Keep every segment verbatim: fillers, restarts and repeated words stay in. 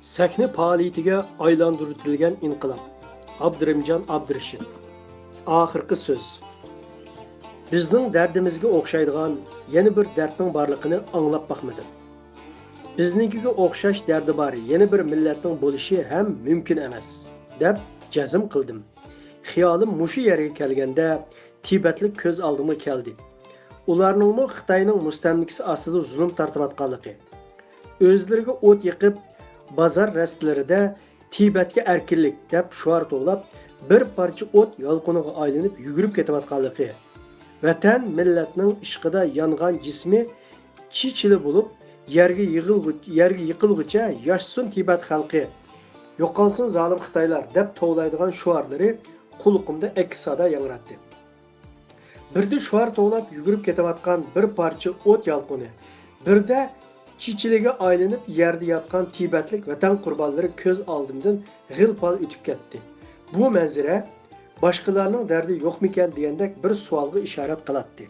سەھنە پائالىيىتىگە ئايلاندۇرۇۋېتىلگەن ئىنقىلاب. ئابدۇرېھىمجان ئابدۇرېشىت. ئاخىرقى سۆز. بىزنىڭ دەردىمىزگە ئوخشايدىغان يەنە بىر دەردنىڭ بارلىقىنى ئاڭلاپ باقمىدىم. بىزنىڭكىگە ئوخشاش دەردى بار يەنە بىر مىللەتنىڭ بولۇشى ھەم مۇمكىن ئەمەس، دەپ جەزم قىلدىم. خىيالىم مۇشۇ يەرگە كەلگەندە، تىبەتلىك كۆز ئالدىمغا كەلدى. ئۇلارنىڭمۇ خىتاينىڭ مۇستەملىكىسى ئاستىدا زۇلۇم تارتىۋاتقانلىقى، ئۆزلىرىگە ئوت يېقىپ، بازار رەستىلىرىدە «تىبەتكە ئەركىنلىك» دەپ شوئار توۋلاپ، بىر پارچە ئوت يالقۇنىغا ئايلىنىپ يۈگۈرۈپ كېتىۋاتقانلىقى، ۋەتەن، مىللەتنىڭ ئىشقىدا يانغان جىسمى چىچىلە بولۇپ، يەرگە يىغىلغۇ-، يەرگە يىقىلغۇچە «ياشىسۇن تىبەت خەلقى! يوقالسۇن زالىم خىتايلار!» دەپ توۋلايدىغان شوئارلىرى قۇلىقىمدا ئەكس سادا ياڭراتتى. بىردە شوئار توۋلاپ يۈگۈرۈپ كېتىۋاتقان بىر پارچە ئوت يالقۇنى، بىردە چىچىلىگە ئايلىنىپ يەردە ياتقان تىبەتلىك ۋەتەن قۇربانلىرى كۆز ئالدىمدىن غىل-پال ئۆتۈپ كەتتى. بۇ مەنزىرە باشقىلارنىڭ دەردى يوقمىكەن دېگەندەك بىر سوئالغا ئىشارەت قىلاتتى.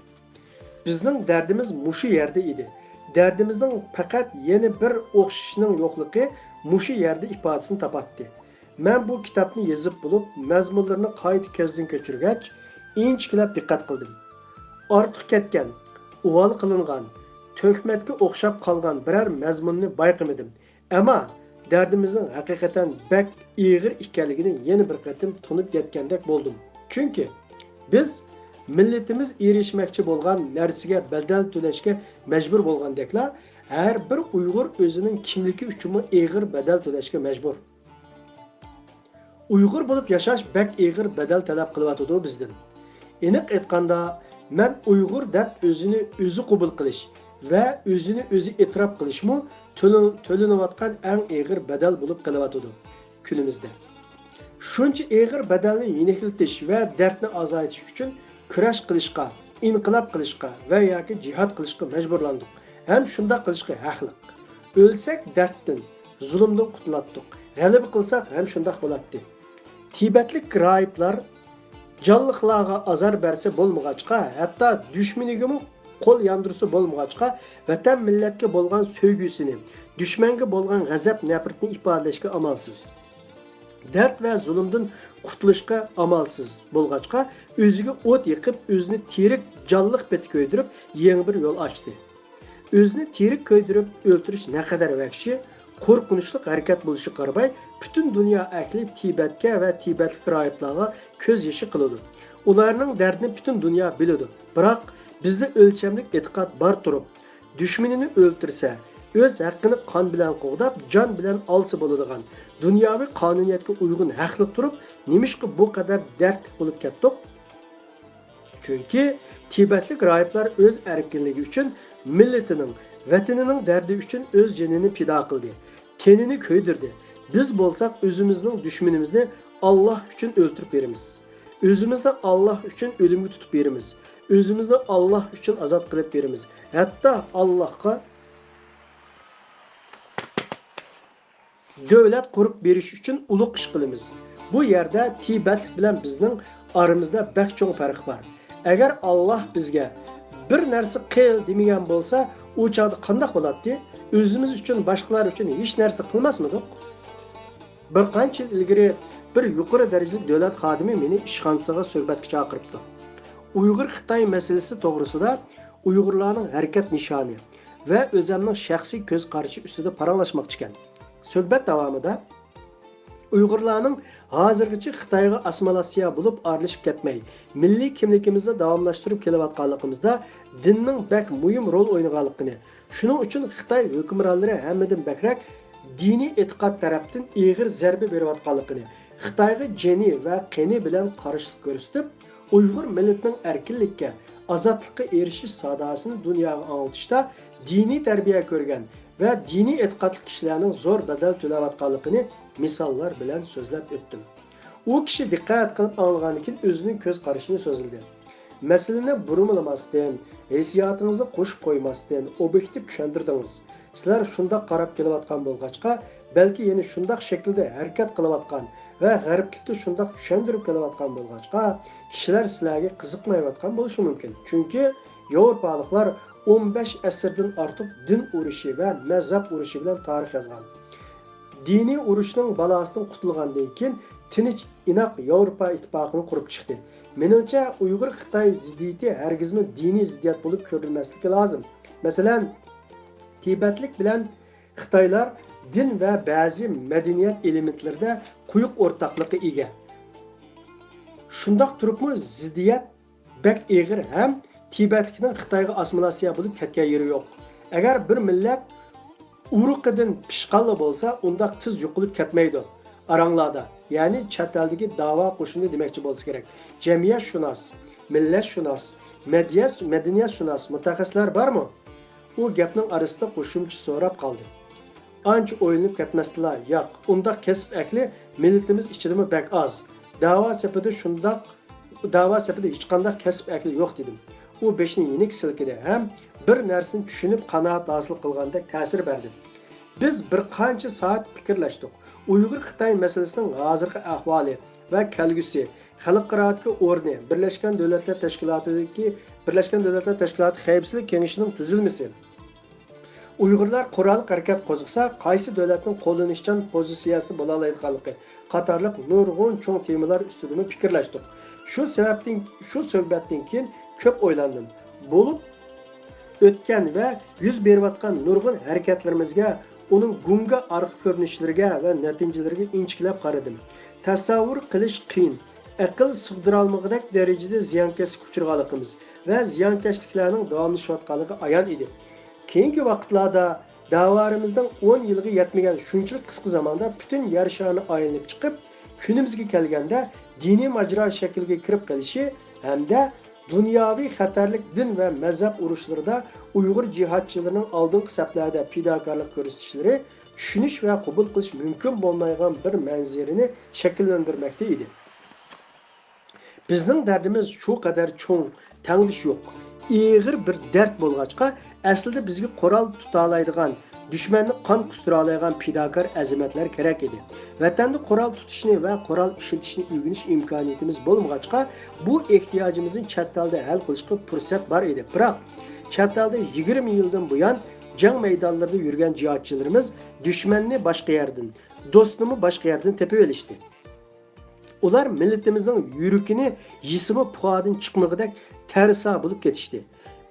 بىزنىڭ دەردىمىز مۇشۇ يەردە ئىدى. دەردىمىزنىڭ پەقەت يەنە بىر ئوخشىشىنىڭ يوقلۇقى مۇشۇ يەردە ئىپادىسىنى تاپاتتى. مەن بۇ كىتابنى يېزىپ بولۇپ، مەزمۇنلىرىنى قايتا كۆزدىن كەچۈرگەچ، ئىنچىكىلەپ دىققەت قىلدىم. ئارتۇق كەتكەن، ئۇۋال قىلىنغان، تۆھمەتكە ئوخشاپ قالغان بىرەر مەزمۇننى بايقىمىدىم. ئەمما دەردىمىزنىڭ ھەقىقەتەن بەك ئېغىر ئىكەنلىكىنى يەنە بىر قېتىم تونۇپ يەتكەندەك بولدۇم. چۈنكى بىز مىللىتىمىز ئېرىشمەكچى بولغان نەرسىگە بەدەل تۆلەشكە مەجبۇر بولغاندەكلا، ھەر بىر ئۇيغۇر ئۆزىنىڭ كىملىكى ئۈچۈنمۇ ئېغىر بەدەل تۆلەشكە مەجبۇر. ئۇيغۇر بولۇپ ياشاش بەك ئېغىر بەدەل تەلەپ قىلىۋاتىدۇ بىزدىن. ئېنىق ئېيتقاندا، مەن ئۇيغۇر دەپ ئۆزىنى ئۆزى قوبۇل قىلىش ۋە ئۆزىنى ئۆزى ئېتىراپ قىلىشمۇ تۆلە-، تۆلىنىۋاتقان ئەڭ ئېغىر بەدەل بولۇپ قېلىۋاتىدۇ كۈنىمىزدە. شۇنچە ئېغىر بەدەلنى يېنىكلىتىش ۋە دەردنى ئازايتىش ئۈچۈن كۈرەش قىلىشقا، ئىنقىلاب قىلىشقا ۋە ياكى جىھاد قىلىشقا مەجبۇرلاندۇق ھەم شۇنداق قىلىشقا ھەقلىق. ئۆلسەك دەردتىن، زۇلۇمدىن قۇتۇلاتتۇق. غەلىبە قىلساق ھەم شۇنداق بولاتتى. تىبەتلىك راھىبلار جانلىقلارغا ئازار بەرسە بولمىغاچقا، ھەتتا دۈشمىنىگىمۇ قول ياندۇرسا بولمىغاچقا، ۋەتەن مىللەتكە بولغان سۆيگۈسىنى، دۈشمەنگە بولغان غەزەپ نەپرىتىنى ئىپادىلەشكە ئامالسىز. دەرد ۋە زۇلۇمدىن قۇتۇلۇشقا ئامالسىز بولغاچقا، ئۆزىگە ئوت يېقىپ، ئۆزىنى تىرىك جانلىق پېتى كۆيدۈرۈپ، يېڭى بىر يول ئاچتى. ئۆزىنى تىرىك كۆيدۈرۈپ ئۆلتۈرۈش نەقەدەر ۋەھشىي، قورقۇنچلۇق ھەرىكەت بولۇشىغا قارىماي، پۈتۈن دۇنيا ئەھلى تىبەتكە ۋە تىبەتلىك راھىبلارغا كۆز يېشى قىلىدۇ. ئۇلارنىڭ دەردىنى پۈتۈن دۇنيا بىلىدۇ. بىراق، بىزدە ئۆلچەملىك ئېتىقاد بار تۇرۇپ، دۈشمىنىنى ئۆلتۈرسە، ئۆز ھەققىنى قان بىلەن قوغداپ، جان بىلەن ئالسا بولىدىغان دۇنياۋى قانۇنىيەتكە ئۇيغۇن ھەقلىق تۇرۇپ، نېمىشقا بۇ قەدەر دەردلىك بولۇپ كەتتۇق؟ چۈنكى تىبەتلىك راھىبلار ئۆز ئەركىنلىكى ئۈچۈن، مىللىتىنىڭ، ۋەتىنىنىڭ دەردى ئۈچۈن ئۆز جېنىنى پىدا قىلدى، تېنىنى كۆيدۈردى. بىز بولساق ئۆزىمىزنىڭ دۈشمىنىمىزنى ئاللاھ ئۈچۈن ئۆلتۈرۈپ بېرىمىز. ئۆزىمىزنى ئاللاھ ئۈچۈن ئۆلۈمگە تۇتۇپ بېرىمىز. ئۆزىمىزنى ئاللاھ ئۈچۈن ئازاد قىلىپ بېرىمىز. ھەتتا ئاللاھقا دۆلەت قۇرۇپ بېرىش ئۈچۈن ئۇلۇغ ئىش قىلىمىز. بۇ يەردە تىبەتلىك بىلەن بىزنىڭ ئارىمىزدا بەك چوڭ پەرق بار. ئەگەر ئاللاھ بىزگە بىر نەرسە قىل دېمىگەن بولسا، ئۇ چاغدا قانداق بولاتتى؟ ئۆزىمىز ئۈچۈن، باشقىلار ئۈچۈن ھېچ نەرسە قىلماسمىدۇق؟ بىر قانچە يىل ئىلگىرى بىر يۇقىرى دەرىجىلىك دۆلەت خادىمى مېنى ئىشخانىسىغا سۆھبەتكە چاقىرىپتۇ. ئۇيغۇر خىتاي مەسىلىسى توغرىسىدا، ئۇيغۇرلارنىڭ ھەرىكەت نىشانى ۋە ئۆزەمنىڭ شەخسىي كۆز قارىشى ئۈستىدە پاراڭلاشماقچىكەن. سۆھبەت داۋامىدا ئۇيغۇرلارنىڭ ھازىرغىچە خىتايغا ئاسسىمىلياتسىيە بولۇپ ئارىلىشىپ كەتمەي، مىللىي كىملىكىمىزنى داۋاملاشتۇرۇپ كېلىۋاتقانلىقىمىزدا دىننىڭ بەك مۇھىم رول ئوينىغانلىقىنى، شۇنىڭ ئۈچۈن خىتاي ھۆكۈمرانلىرى ھەممىدىن بەكرەك دىنىي ئېتىقاد تەرەپتىن ئېغىر زەربە بېرىۋاتقانلىقىنى، خىتايغا جېنى ۋە قېنى بىلەن قارشىلىق كۆرسىتىپ، ئۇيغۇر مىللىتىنىڭ ئەركىنلىككە، ئازادلىققا ئېرىشىش ساداسىنى دۇنياغا ئاڭلىتىشتا دىنىي تەربىيە كۆرگەن ۋە دىنىي ئېتىقادلىق كىشىلەرنىڭ زور بەدەل تۆلەۋاتقانلىقىنى مىساللار بىلەن سۆزلەپ ئۆتتۈم. ئۇ كىشى دىققەت قىلىپ ئاڭلىغاندىن كېيىن ئۆزىنىڭ كۆز قارىشىنى سۆزلىدى. مەسىلىنى بۇرمىلىماستىن، ھېسسىياتىڭىزنى قوشۇپ قويماستىن، ئوبيېكتىپ چۈشەندۈردىڭىز. سىلەر شۇنداق قاراپ كېلىۋاتقان بولغاچقا، بەلكى يەنە شۇنداق شەكىلدە ھەرىكەت قىلىۋاتقان ۋە غەربلىككە شۇنداق چۈشەندۈرۈپ كېلىۋاتقان بولغاچقا، كىشىلەر سىلەرگە قىزىقمايۋاتقان بولۇشى مۇمكىن. چۈنكى ياۋروپالىقلار ئون بەش ئەسىردىن ئارتۇق دىن ئۇرۇشى ۋە مەزھەپ ئۇرۇشى بىلەن تارىخ يازغان. دىنىي ئۇرۇشنىڭ بالاسىدىن قۇتۇلغاندىن كېيىن، تىنچ، ئىناق ياۋروپا ئىتتىپاقىنى قۇرۇپ چىقتى. مېنىڭچە، ئۇيغۇر-خىتاي زىددىيىتى ھەرگىزمۇ دىنىي زىددىيەت بولۇپ كۆرۈلمەسلىكى لازىم. مەسىلەن، تىبەتلىك بىلەن خىتايلار دىن ۋە بەزى مەدەنىيەت ئېلېمېنتلىرىدا قويۇق ئورتاقلىققا ئىگە. شۇنداق تۇرۇپمۇ زىددىيەت بەك ئېغىر ھەم تىبەتلىكنىڭ خىتايغا ئاسسىمىلياتسىيە بولۇپ كەتكەن يېرى يوق. ئەگەر بىر مىللەت ئۇرۇقىدىن پىشقانلا بولسا، ئۇنداق تېز يوقىلىپ كەتمەيدۇ. ئاراڭلاردا، يەنى چەت ئەلدىكى داۋا قوشۇنى دېمەكچى بولسا كېرەك، جەمئىيەتشۇناس، مىللەتشۇناس، مەدىيەت-، مەدەنىيەتشۇناس مۇتەخەسسىسلەر بارمۇ؟ ئۇ گەپنىڭ ئارىسىدا قوشۇمچە سوراپ قالدى. ئانچە ئويلىنىپ كەتمەستىنلا، ياق، ئۇنداق كەسىپ ئەھلى مىللىتىمىز ئىچىدىمۇ بەك ئاز. داۋا سېپىدە شۇنداق، داۋا سېپىدە ھېچقانداق كەسىپ ئەھلى يوق، دېدىم. ئۇ بېشىنى يېنىك سىلكىدى ھەم بىر نەرسىنى چۈشىنىپ، قانائەت ھاسىل قىلغاندەك تەسىر بەردى. بىز بىر قانچە سائەت پىكىرلەشتۇق. ئۇيغۇر-خىتاي مەسىلىسىنىڭ ھازىرقى ئەھۋالى ۋە كەلگۈسى، خەلقئارادىكى ئورنى، بىرلەشكەن دۆلەتلەر تەشكىلاتىدىكى، بىرلەشكەن دۆلەتلەر تەشكىلاتى خەۋپسىزلىك كېڭىشىنىڭ تۈزۈلمىسى، ئۇيغۇرلار قوراللىق ھەرىكەت قوزغىسا، قايسى دۆلەتنىڭ قوللىنىشچان پوزىتسىيەسىدە بولالايدىغانلىقى قاتارلىق نۇرغۇن چوڭ تېمىلار ئۈستىدىمۇ پىكىرلەشتۇق. شۇ سەۋەبتىن، شۇ سۆھبەتتىن كېيىن كۆپ ئويلاندىم. بولۇپ ئۆتكەن ۋە يۈز بېرىۋاتقان نۇرغۇن ھەرىكەتلىرىمىزگە، ئۇنىڭ گۇڭگا ئارقا كۆرۈنۈشلىرىگە ۋە نەتىجىلىرىگە ئىنچىكىلەپ قارىدىم. تەسەۋۋۇر قىلىش قىيىن، ئەقىل سىغدۇرالمىغۇدەك دەرىجىدە زىيانكەشلىككە ئۇچرىغانلىقىمىز ۋە زىيانكەشلىكلەرنىڭ داۋاملىشىۋاتقانلىقى ئايان ئىدى. كېيىنكى ۋاقىتلاردا داۋارىمىزنىڭ ئون يىلغا يەتمىگەن شۇنچىلىك قىسقا زاماندا پۈتۈن يەر شارىنى ئايلىنىپ چىقىپ، كۈنىمىزگە كەلگەندە، دىنىي ماجىرا شەكىلگە كىرىپ قېلىشى ھەمدە دۇنياۋى خەتەرلىك دىن ۋە مەزھەپ ئۇرۇشلىرىدا ئۇيغۇر جىھادچىلىرىنىڭ ئالدىنقى سەپلەردە پىداكارلىق كۆرسىتىشلىرى چۈشىنىش ۋە قوبۇل قىلىش مۇمكىن بولمايدىغان بىر مەنزىرىنى شەكىللەندۈرمەكتە ئىدى. بىزنىڭ دەردىمىز شۇ قەدەر چوڭ، تەڭدىشى يوق، ئېغىر بىر دەرد بولغاچقا، ئەسلىدە بىزگە قورال تۇتالايدىغان، دۈشمەننى قان قۇستۇرالايدىغان پىداكار ئەزىمەتلەر كېرەك ئىدى. ۋەتەندە قورال تۇتۇشنى ۋە قورال ئىشلىتىشنى ئۆگىنىش ئىمكانىيىتىمىز بولمىغاچقا، بۇ ئېھتىياجىمىزنى چەت ئەلدە ھەل قىلىشقا پۇرسەت بار ئىدى. بىراق، چەت ئەلدە يىگىرمە يىلدىن بۇيان جەڭ مەيدانلىرىدا يۈرگەن جىھادچىلىرىمىز دۈشمەننى باشقا يەردىن، دوستنىمۇ باشقا يەردىن تېپىۋېلىشتى. ئۇلار مىللىتىمىزنىڭ يۈرىكىنى يېسىمۇ پۇخادىن چىقمىغۇدەك تەرسا بولۇپ كېتىشتى.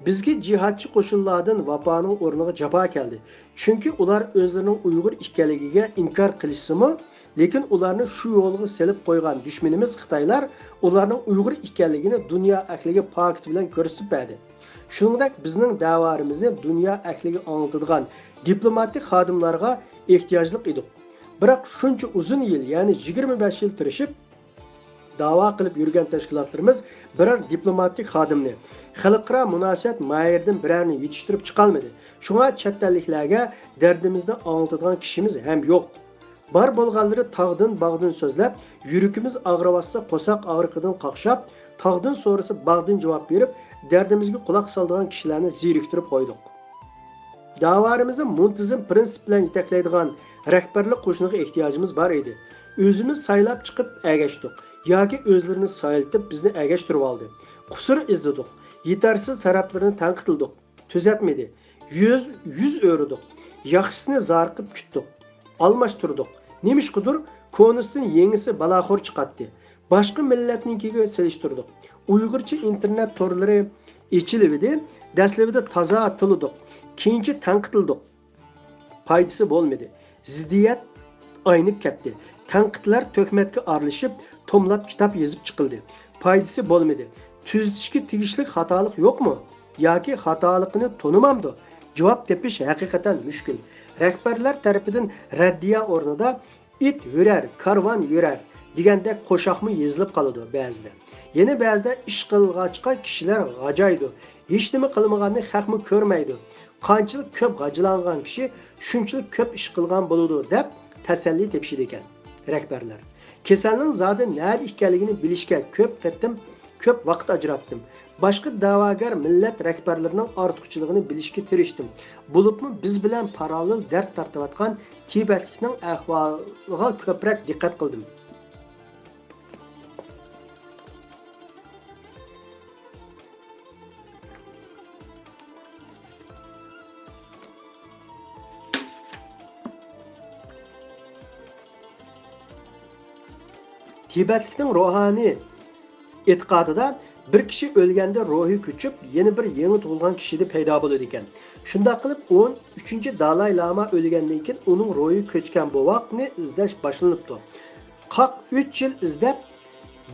بىزگە جىھادچى قوشۇنلاردىن ۋاپانىڭ ئورنىغا جاپا كەلدى. چۈنكى ئۇلار ئۆزلىرىنىڭ ئۇيغۇر ئىكەنلىكىگە ئىنكار قىلىشسىمۇ، لېكىن ئۇلارنى شۇ يولغا سېلىپ قويغان دۈشمىنىمىز خىتايلار ئۇلارنىڭ ئۇيغۇر ئىكەنلىكىنى دۇنيا ئەھلىگە پاكىتى بىلەن كۆرسىتىپ بەردى. شۇنىڭدەك بىزنىڭ دەۋارىمىزنى دۇنيا ئەھلىگە ئاڭلىتىدىغان دىپلوماتىك خادىملارغا ئېھتىياجلىق ئىدۇق. بىراق شۇنچە ئۇزۇن يىل، يەنى يىگىرمە بەش يىل تىرىشىپ، داۋا قىلىپ يۈرگەن تەشكىلاتلىرىمىز بىرەر دىپلوماتىك خادىمنى، خەلقئارا مۇناسىۋەت ماھىرىدىن بىرەرنى يېتىشتۈرۈپ چىقالمىدى. شۇڭا چەت ئەللىكلەرگە دەردىمىزنى ئاڭلىتىدىغان كىشىمىز ھەم يوق. بار بولغانلىرى تاغدىن باغدىن سۆزلەپ، يۈرىكىمىز ئاغرىۋاتسا قورساق ئاغرىقىدىن قاقشاپ، تاغدىن سورىسا باغدىن جاۋاب بېرىپ، دەردىمىزگە قۇلاق سالىدىغان كىشىلەرنى زېرىكتۈرۈپ قويدۇق. داۋالىرىمىزنى مۇنتىزىم پىرىنسىپ بىلەن يېتەكلەيدىغان رەھبەرلىك قوشۇنىغا ئېھتىياجىمىز بار ئىدى. ئۆزىمىز سايلاپ چىقىپ ئەگەشتۇق ياكى ئۆزلىرىنى سايلىتىپ بىزنى ئەگەشتۈرۈۋالدى. قۇسۇر ئىزدىدۇق، يېتەرسىز تەرەپلىرىنى تەنقىدلىدۇق، تۈزەتمىدى. يۈز، يۈز ئۆرۈدۇق، ياخشىسىنى زارىقىپ كۈتتۇق، ئالماشتۇردۇق. نېمىشقىدۇر، كونىسىدىن يېڭىسى بالاخور چىقاتتى. باشقا مىللەتنىڭكىگە سېلىشتۇردۇق. ئۇيغۇرچە ئىنتېرنېت تورلىرى ئېچىلىۋىدى، دەسلىپىدە تازا تىللىدۇق، كېيىنچە تەنقىدلىدۇق. پايدىسى بولمىدى. زىددىيەت ئاينىپ كەتتى. تەنقىدلەر تۆھمەتكە ئارىلىشىپ، توملاپ كىتاب يېزىپ چىقىلدى. پايدىسى بولمىدى. تۈزىتىشكە تېگىشلىك خاتالىق يوقمۇ؟ ياكى خاتالىقىنى تونۇمامدۇ؟ جاۋاب تېپىش ھەقىقەتەن مۈشكۈل. رەھبەرلەر تەرىپىدىن رەددىيە ئورنىدا «ئىت ھۈرەر، كارۋان يۈرەر» دېگەندەك قوشاقمۇ يېزىلىپ قالىدۇ بەزىدە. يەنە بەزىدە ئىش قىلغاچقا كىشىلەر غاجايدۇ. ھېچنېمە قىلمىغاننى خەقمۇ كۆرمەيدۇ. قانچىلىك كۆپ غاجىلانغان كىشى شۇنچىلىك كۆپ ئىش قىلغان بولىدۇ، دەپ تەسەللى تېپىشىدىكەن رەھبەرلەر. كېسەلنىڭ زادى نەدە ئىكەنلىكىنى بىلىشكە كۆپ قېتىم، كۆپ ۋاقىت ئاجراتتىم. باشقا دەۋاگەر مىللەت رەھبەرلىرىنىڭ ئارتۇقچىلىقىنى بىلىشكە تىرىشتىم. بولۇپمۇ بىز بىلەن پاراللېل دەرد تارتىۋاتقان تىبەتلىكنىڭ ئەھۋالىغا كۆپرەك دىققەت قىلدىم. تىبەتلىكنىڭ روھانىي ئېتىقادىدا بىر كىشى ئۆلگەندە روھى كۆچۈپ، يەنە بىر يېڭى تۇغۇلغان كىشىدە پەيدا بولىدىكەن. شۇنداق قىلىپ، ئون ئۈچىنچى دالاي لاما ئۆلگەندىن كېيىن ئۇنىڭ روھى كۆچكەن بوۋاقنى ئىزدەش باشلىنىپتۇ. قاق ئۈچ يىل ئىزدەپ،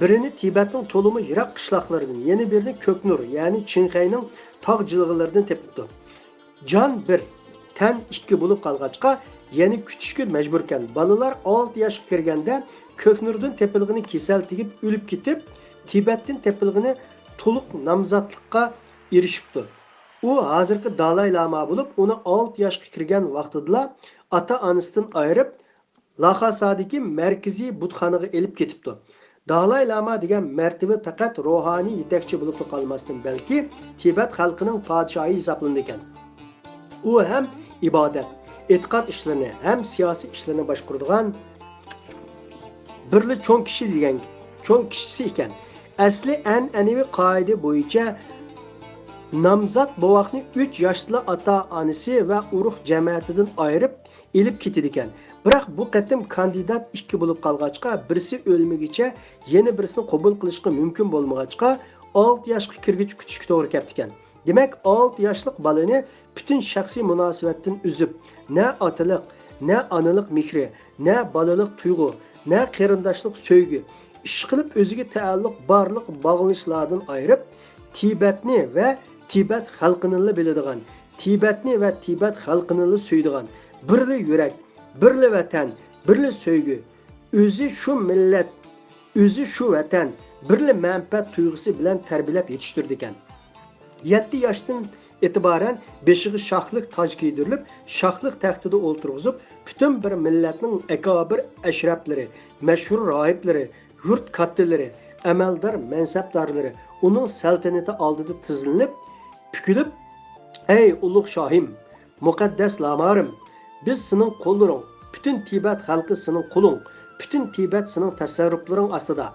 بىرىنى تىبەتنىڭ تولىمۇ يىراق قىشلاقلىرىدىن، يەنە بىرىنى كۆكنۇر، يەنى چىڭخەينىڭ تاغ جىلغىلىرىدىن تېپىپتۇ. جان بىر، تەن ئىككى بولۇپ قالغاچقا، يەنە كۈتۈشكە مەجبۇركەن. بالىلار ئالتە ياشقا كىرگەندە، كۆكنۇردىن تېپىلغىنى كېسەل تېگىپ ئۆلۈپ كېتىپ، تىبەتتىن تېپىلغىنى تولۇق نامزاتلىققا ئېرىشىپتۇ. ئۇ ھازىرقى دالاي لاما بولۇپ، ئۇنى ئالتە ياشقا كىرگەن ۋاقتىدىلا ئاتا-ئانىسىدىن ئايرىپ، لاخاسادىكى مەركىزىي بۇتخانىغا ئېلىپ كېتىپتۇ. دالاي لاما دېگەن مەرتىۋە پەقەت روھانىي يېتەكچى بولۇپلا قالماستىن، بەلكى تىبەت خەلقىنىڭ پادىشاھى ھېسابلىنىدىكەن. ئۇ ھەم ئىبادەت، ئېتىقاد ئىشلىرىنى، ھەم سىياسىي ئىشلىرىنى باشقۇرىدىغان بىرلا چوڭ كىشى دېگەن، چوڭ كىشىسى ئىكەن. ئەسلى ئەنئەنىۋى قائىدە بويىچە نامزات بوۋاقنى ئۈچ ياشتىلا ئاتا-ئانىسى ۋە ئۇرۇق جەمەتىدىن ئايرىپ ئېلىپ كېتىدىكەن. بىراق بۇ قېتىم كاندىدات ئىككى بولۇپ قالغاچقا، بىرسى ئۆلمىگىچە يەنە بىرسىنى قوبۇل قىلىشقا مۇمكىن بولمىغاچقا، ئالتە ياشقا كىرگۈچە كۈتۈشكە توغرا كەپتىكەن. دېمەك، ئالتە ياشلىق بالىنى پۈتۈن شەخسىي مۇناسىۋەتتىن ئۈزۈپ، نە ئاتىلىق، نە ئانىلىق مېھرى، نە بالىلىق تۇيغۇ، نە قېرىنداشلىق سۆيگۈ، ئىشقىلىپ ئۆزىگە تەئەللۇق بارلىق باغلىنىشلاردىن ئايرىپ، تىبەتنى ۋە تىبەت خەلقىنىلا بىلىدىغان، تىبەتنى ۋە تىبەت خەلقىنىلا سۆيىدىغان، بىرلا يۈرەك، بىرلا ۋەتەن، بىرلا سۆيگۈ، ئۆزى شۇ مىللەت، ئۆزى شۇ ۋەتەن، بىرلا مەنپەئەت تۇيغۇسى بىلەن تەربىيەلەپ يېتىشتۈرىدىكەن. يەتتە ياشتىن ئېتىبارەن بېشىغا شاھلىق تاج كىيدۈرۈلۈپ، شاھلىق تەختىدە ئولتۇرغۇزۇپ، پۈتۈن بىر مىللەتنىڭ ئەكابىر ئەشرەپلىرى، مەشھۇر راھىبلىرى، يۇرت كاتتىلىرى، ئەمەلدار مەنسەپدارلىرى ئۇنىڭ سەلتەنىتى ئالدىدا تىزلىنىپ، پۈكۈلۈپ، ئەي ئۇلۇغ شاھىم، مۇقەددەس لامارىم، بىز سېنىڭ قۇللىرىڭ، پۈتۈن تىبەت خەلقى سېنىڭ قۇلۇڭ، پۈتۈن تىبەت سېنىڭ تەسەررۇپلىرىڭ ئاستىدا.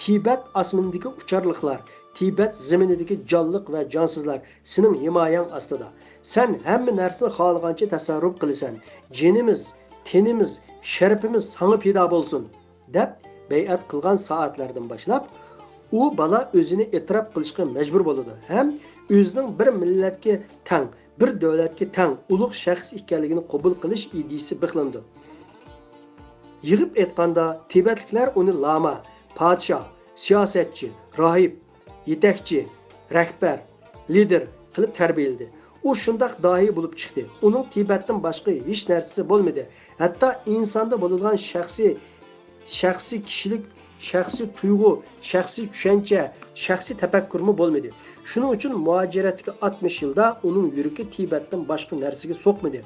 تىبەت ئاسمىنىدىكى ئۇچارلىقلار، تىبەت زېمىنىدىكى جانلىق ۋە جانسىزلار سېنىڭ ھىمايەڭ ئاستىدا. سەن ھەممە نەرسىنى خالىغانچە تەسەررۇپ قىلىسەن. جېنىمىز، تېنىمىز، شەرىپىمىز ساڭا پىدا بولسۇن، دەپ بەيئەت قىلغان سائەتلەردىن باشلاپ، ئۇ بالا ئۆزىنى ئېتىراپ قىلىشقا مەجبۇر بولىدۇ ھەم ئۆزىنىڭ بىر مىللەتكە تەڭ، بىر دۆلەتكە تەڭ ئۇلۇغ شەخس ئىكەنلىكىنى قوبۇل قىلىش ئىدىيىسى بېقىلىنىدۇ. يىغىپ ئېيتقاندا، تىبەتلىكلەر ئۇنى لاما، پادىشاھ، سىياسەتچى، راھىب، يېتەكچى، رەھبەر، لىدېر قىلىپ تەربىيەلىدى. ئۇ شۇنداق داھىي بولۇپ چىقتى. ئۇنىڭ تىبەتتىن باشقا ھېچ نەرسىسى بولمىدى. ھەتتا ئىنساندا بولىدىغان شەخسىي، شەخسىي كىشىلىك، شەخسىي تۇيغۇ، شەخسىي چۈشەنچە، شەخسىي تەپەككۇرمۇ بولمىدى. شۇنىڭ ئۈچۈن مۇھاجىرەتتىكى ئاتمىش يىلدا ئۇنىڭ يۈرىكى تىبەتتىن باشقا نەرسىگە سوقمىدى.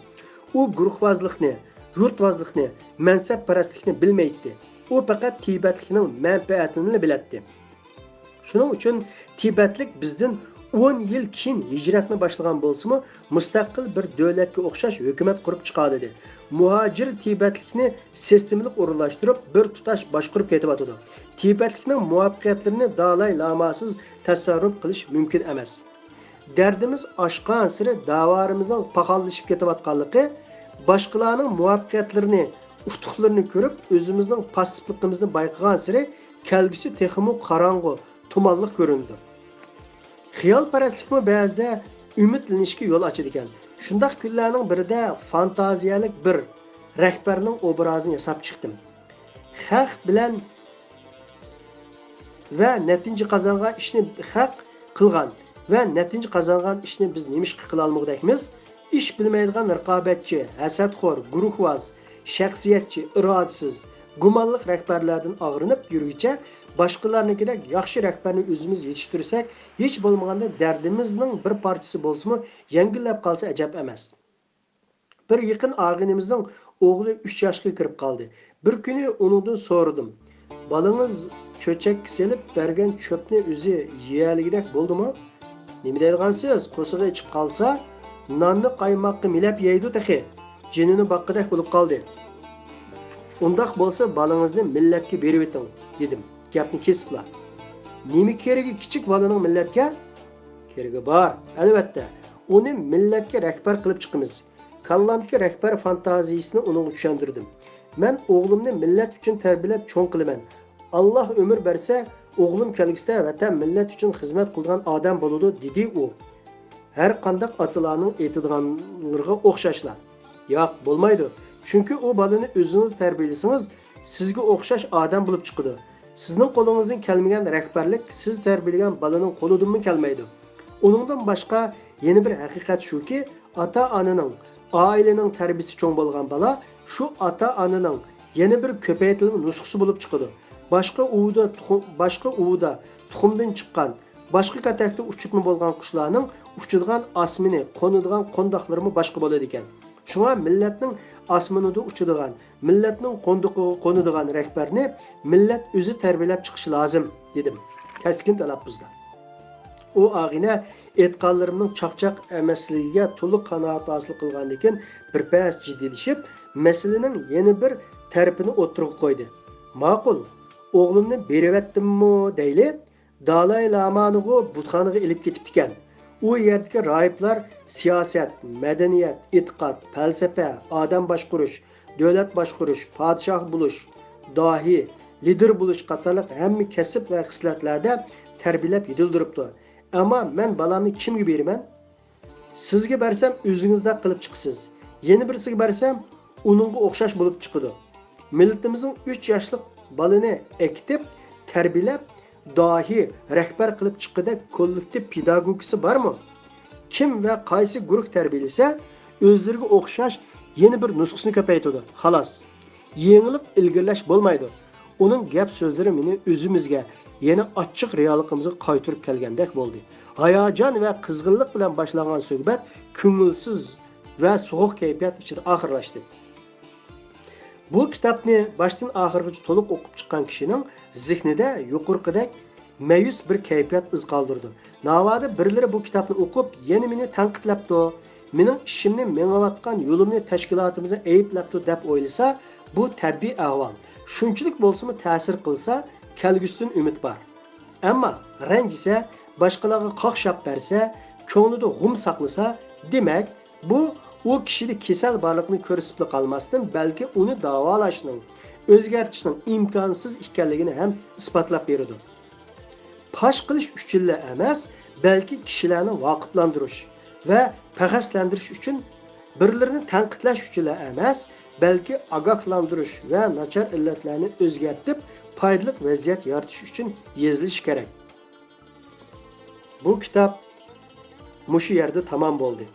ئۇ گۇرۇھۋازلىقنى، يۇرتۋازلىقنى، مەنسەپپەرەسلىكنى بىلمەيتتى. ئۇ پەقەت تىبەتلىكنىڭ مەنپەئەتىنىلا بىلەتتى. شۇنىڭ ئۈچۈن تىبەتلىك بىزدىن ئون يىل كېيىن ھىجرەتنى باشلىغان بولسىمۇ، مۇستەقىل بىر دۆلەتكە ئوخشاش ھۆكۈمەت قۇرۇپ چىقالىدى. مۇھاجىر تىبەتلىكنى سىستېمىلىق ئورۇنلاشتۇرۇپ، بىر تۇتاش باشقۇرۇپ كېتىۋاتىدۇ. تىبەتلىكنىڭ مۇۋەپپەقىيەتلىرىنى دالاي لاماسىز تەسەررۇپ قىلىش مۇمكىن ئەمەس. دەردىمىز ئاشقانسېرى داۋارىمىزنىڭ پاخاللىشىپ كېتىۋاتقانلىقى، باشقىلارنىڭ مۇۋەپپەقىيەتلىرىنى، ئۇتۇقلىرىنى كۆرۈپ، ئۆزىمىزنىڭ پاسسىپلىقىمىزنى بايقىغانسېرى كەلگۈسى تېخىمۇ قاراڭغۇ، تۇمانلىق كۆرۈنىدۇ. خىيالپەرەسلىكمۇ بەزىدە ئۈمىدلىنىشكە يول ئاچىدىكەن. شۇنداق كۈنلەرنىڭ بىرىدە فانتازىيەلىك بىر رەھبەرنىڭ ئوبرازىنى ياساپ چىقتىم. خەق بىلەن ۋە نەتىجە قازانغان ئىشنى خەق قىلغان ۋە نەتىجە قازانغان ئىشنى بىز نېمىشقا قىلالمىغۇدەكمىز؟ ئىش بىلمەيدىغان رىقابەتچى، ھەسەتخور، گۇرۇھۋاز، شەخسىيەتچى، ئىرادىسىز، گۇمانلىق رەھبەرلەردىن ئاغرىنىپ يۈرگۈچە، باشقىلارنىڭكىدەك ياخشى رەھبەرنى ئۆزىمىز يېتىشتۈرسەك، ھېچ بولمىغاندا دەردىمىزنىڭ بىر پارچىسى بولسىمۇ يەڭگىللەپ قالسا ئەجەب ئەمەس. بىر يېقىن ئاغىنىمىزنىڭ ئوغلى ئۈچ ياشقا كىرىپ قالدى. بىر كۈنى ئۇنىڭدىن سورىدىم، بالىڭىز چۆچەككە سېلىپ بەرگەن چۆپنى ئۆزى يېيەلىگۈدەك بولدىمۇ؟ نېمە دەيدىغانسىز، قورسىقى ئېچىپ قالسا، ناننى قايماققا مىلەپ يەيدۇ تېخى، جېنىنى باققۇدەك بولۇپ قالدى. ئۇنداق بولسا بالىڭىزنى مىللەتكە بېرىۋېتىڭ، دېدىم گەپنى كېسىپلا. نېمە كېرىكى كىچىك بالىنىڭ مىللەتكە؟ كېرىكى بار، ئەلۋەتتە. ئۇنى مىللەتكە رەھبەر قىلىپ چىقىمىز. كاللامدىكى رەھبەر فانتازىيىسىنى ئۇنىڭغا چۈشەندۈردۈم. مەن ئوغلۇمنى مىللەت ئۈچۈن تەربىيەلەپ چوڭ قىلىمەن. «ئاللاھ ئۆمۈر بەرسە، ئوغلۇم كەلگۈسىدە ۋەتەن، مىللەت ئۈچۈن خىزمەت قىلىدىغان ئادەم بولىدۇ» دېدى ئۇ. ھەر قانداق ئاتىلارنىڭ ئېيتىدىغانلىرىغا ئوخشاشلا. ياق، بولمايدۇ. چۈنكى ئۇ بالىنى ئۆزىڭىز تەربىيەلىسىڭىز، سىزگە ئوخشاش ئادەم بولۇپ چىقىدۇ. سىزنىڭ قولىڭىزدىن كەلمىگەن رەھبەرلىك سىز تەربىيەلىگەن بالىنىڭ قولىدىنمۇ كەلمەيدۇ. ئۇنىڭدىن باشقا يەنە بىر ھەقىقەت شۇكى، ئاتا-ئانىنىڭ، ئائىلىنىڭ تەربىيىسى چوڭ بولغان بالا شۇ ئاتا-ئانىنىڭ يەنە بىر كۆپەيتىلمە نۇسخىسى بولۇپ چىقىدۇ. باشقا ئۇۋىدا تۇخۇ-، باشقا ئۇۋىدا تۇخۇمدىن چىققان، باشقا كاتەكتە ئۇچۇپمۇ بولغان قۇشلارنىڭ ئۇچىدىغان ئاسمىنى، قونىدىغان قونداقلىرىمۇ باشقا بولىدىكەن. شۇڭا مىللەتنىڭ ئاسمىنىدا ئۇچىدىغان، مىللەتنىڭ قوندۇقىغا قونىدىغان رەھبەرنى مىللەت ئۆزى تەربىيەلەپ چىقىشى لازىم، دېدىم كەسكىن تەلەپپۇزدا. ئۇ ئاغىنە ئېيتقانلىرىمنىڭ چاقچاق ئەمەسلىكىگە تولۇق قانائەت ھاسىل قىلغاندىن كېيىن بىر پەس جىددىيلىشىپ، مەسىلىنىڭ يەنە بىر تەرىپىنى ئوتتۇرىغا قويدى. ماقۇل، ئوغلۇمنى بېرىۋەتتىممۇ دەيلى، دالاي لامانىغۇ بۇتخانىغا ئېلىپ كېتىپتىكەن. ئۇ يەردىكى راھىبلار سىياسەت، مەدەنىيەت، ئېتىقاد، پەلسەپە، ئادەم باشقۇرۇش، دۆلەت باشقۇرۇش، پادىشاھ بولۇش، داھىي، لىدىر بولۇش قاتارلىق ھەممە كەسىپ ۋە خىسلەتلەردە تەربىيەلەپ يېتىلدۈرۈپتۇ. ئەمما مەن بالامنى كىمگە بېرىمەن؟ سىزگە بەرسەم، ئۆزىڭىزدەك قىلىپ چىقىسىز. يەنە بىرسىگە بەرسەم، ئۇنىڭغا ئوخشاش بولۇپ چىقىدۇ. مىللىتىمىزنىڭ ئۈچ ياشلىق بالىنى ئەكېتىپ، تەربىيەلەپ، داھىي، رەھبەر قىلىپ چىققۇدەك كوللېكتىپ پېداگوگىكىسى بارمۇ؟ كىم ۋە قايسى گۇرۇھ تەربىيەلىسە، ئۆزلىرىگە ئوخشاش يەنە بىر نۇسخىسىنى كۆپەيتىدۇ. خالاس. يېڭىلىق، ئىلگىرىلەش بولمايدۇ. ئۇنىڭ گەپ-سۆزلىرى مېنى ئۆزىمىزگە، يەنە ئاچچىق رېئاللىقىمىزغا قايتۇرۇپ كەلگەندەك بولدى. ھاياجان ۋە قىزغىنلىق بىلەن باشلانغان سۆھبەت كۆڭۈلسىز ۋە سوغۇق كەيپىيات ئىچىدە ئاخىرلاشتى. بۇ كىتابنى باشتىن ئاخىرغىچە تولۇق ئوقۇپ چىققان كىشىنىڭ زېھنىدە يۇقىرىقىدەك مەيۈس بىر كەيپىيات ئىز قالدۇرىدۇ. ناۋادا بىرلىرى بۇ كىتابنى ئوقۇپ، يەنە مېنى تەنقىدلەپتۇ. مېنىڭ ئىشىمنى، مېڭىۋاتقان يولۇمنى تەشكىلاتىمىزغا ئەيىبلەپتۇ دەپ ئويلىسا، بۇ تەبىئىي ئەھۋال. شۇنچىلىك بولسىمۇ تەسىر قىلسا، كەلگۈسىدىن ئۈمىد بار. ئەمما رەنجىسە، باشقىلارغا قاقشاپ بەرسە، كۆڭلىدە غۇم ساقلىسا، دېمەك، بۇ ئۇ كىشىدە كېسەل بارلىقىنى كۆرسىتىپلا قالماستىن، بەلكى ئۇنى داۋالاشنىڭ، ئۆزگەرتىشنىڭ ئىمكانسىز ئىكەنلىكىنى ھەم ئىسپاتلاپ بېرىدۇ. پاش قىلىش ئۈچۈنلا ئەمەس، بەلكى كىشىلەرنى ۋاقىپلاندۇرۇش ۋە پەخەسلەندۈرۈش ئۈچۈن، بىرلىرىنى تەنقىدلەش ئۈچۈنلا ئەمەس، بەلكى ئاگاھلاندۇرۇش ۋە ناچار ئىللەتلەرنى ئۆزگەرتىپ، پايدىلىق ۋەزىيەت يارىتىش ئۈچۈن يېزىلىشى كېرەك. بۇ كىتاب مۇشۇ يەردە تامام بولدى.